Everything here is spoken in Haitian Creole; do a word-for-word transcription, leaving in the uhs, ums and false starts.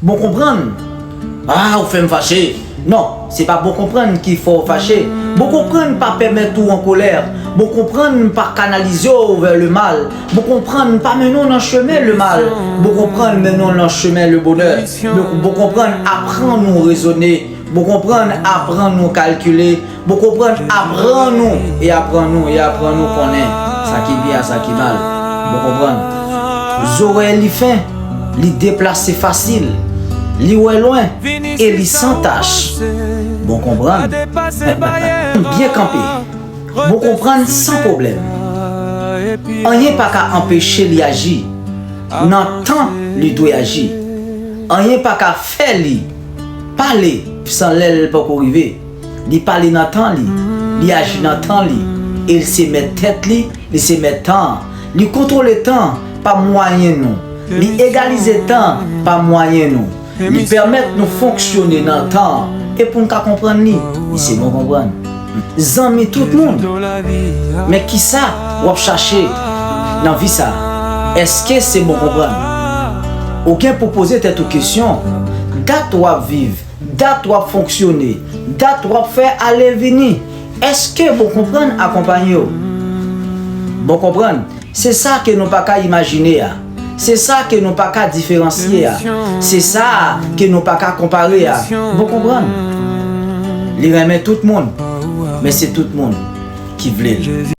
Bon konprann. Ah, ou fè m fache. Non, se pa bon konprann ki fè w fache. Bon konprann pa pèmèt ou an kolè. Bon konprann pa kanalize w vè le mal. Bon konprann pa mennen w nan chemen le mal. Bon konprann mennen w nan chemen le bonè. Bon, bon konprann aprann ou rezone. Bon konprann aprann ou kalkile. Bon konprann aprann ou e aprann ou e aprann ou konnen sa ki byen a sa ki mal. Bon konprann. Zòrèy li fen, li deplase fasil, li wè lwen e li san tach. Bon konprann. Byen kanpe. Bon konprann san pwoblèm. Anyen pa ka anpeche li aji nan tan li dwe aji. Anyen pa ka fè li pale san lè l poko rive. Li pale nan tan li, li aji nan tan li, e l se mèt tèt li, li se mèt tan an. Li kontwole tan pa mwayen nou, li egalize tan pa mwayen nou. Li pèmèt nou fonksyone nan tan an e pou n ka konprann li. Li se bon konprann. Zanmi tout moun. Men kisa w ap chache nan vi sa? Èske se bon konprann? Ou gen pou poze tèt ou kesyon, dat w ap viv, dat w ap fonksyone, dat w ap fè ale vini. Èske bon konprann akonpaye w? Bon konprann, se sa ke nou pa ka imajine a. Se sa ke nou pa ka diferansye a. Se sa ke nou pa ka konpare a. Bon konprann. Li renmen tout moun, men se tout moun ki vle l.